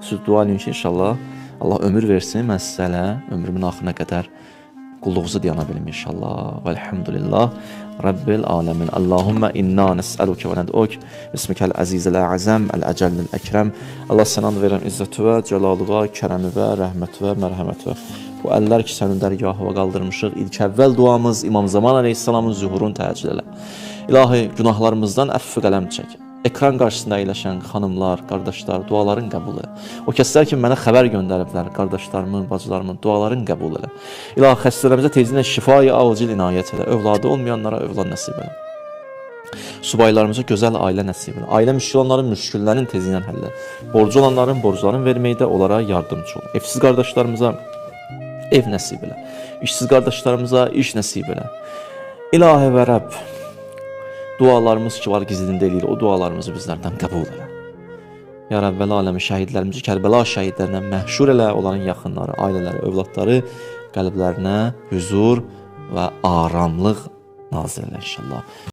Siz dua eləyin ki, inşallah Allah ömür versin, mən sizə hələ ömrümün axırına qədər qulluğunuzu dayana bilim inşallah. Velhamdülillah Rabbil aləmin. Allahumma inna nəsəluke və nəd'uk bismikəl əzizil əzəm, əl-əcəllil əkrəm. Allah sənə and verirəm izzəti və, cəlalı və, kərəmi və, rəhməti və, mərhəməti və. Bu əllər ki sənin dərgahına qaldırmışıq. İlk əvvəl duamız İmam Zaman əleyhissalamın zühurunu təcil elə. İlahi günahlarımızdan əffü qələm çək. Ekran qarşısında əyləşən xanımlar, qardaşlar, duaların qəbul elə. O kəslər ki mənə xəbər göndəriblər, qardaşlarımın, bacılarımın duaların qəbul elə. İlahi xəstələrimizə tezliklə şifayı acil inayət elə. Övladı olmayanlara övlad nəsib elə. Subaylarımıza gözəl ailə nəsib elə. Ailə müşkül olanların müşküllərinin tezliklə həll elə. Borcu olanların borclarını verməkdə onlara yardımcı ol. Evsiz qardaşlarımıza ev nəsib elə. İşsiz qardaşlarımıza iş nəsib elə. İlahi və Rəbb, dualarımız ki var gizlində eləyir, o dualarımızı bizlərdən qəbul elə. Ya Rəbbəl aləmi şəhidlərimizi Kərbəla şəhidlərinə məhşur elə, onların yaxınları, ailələri, övladları qəlblərinə huzur və aramlıq nazil elə inşallah.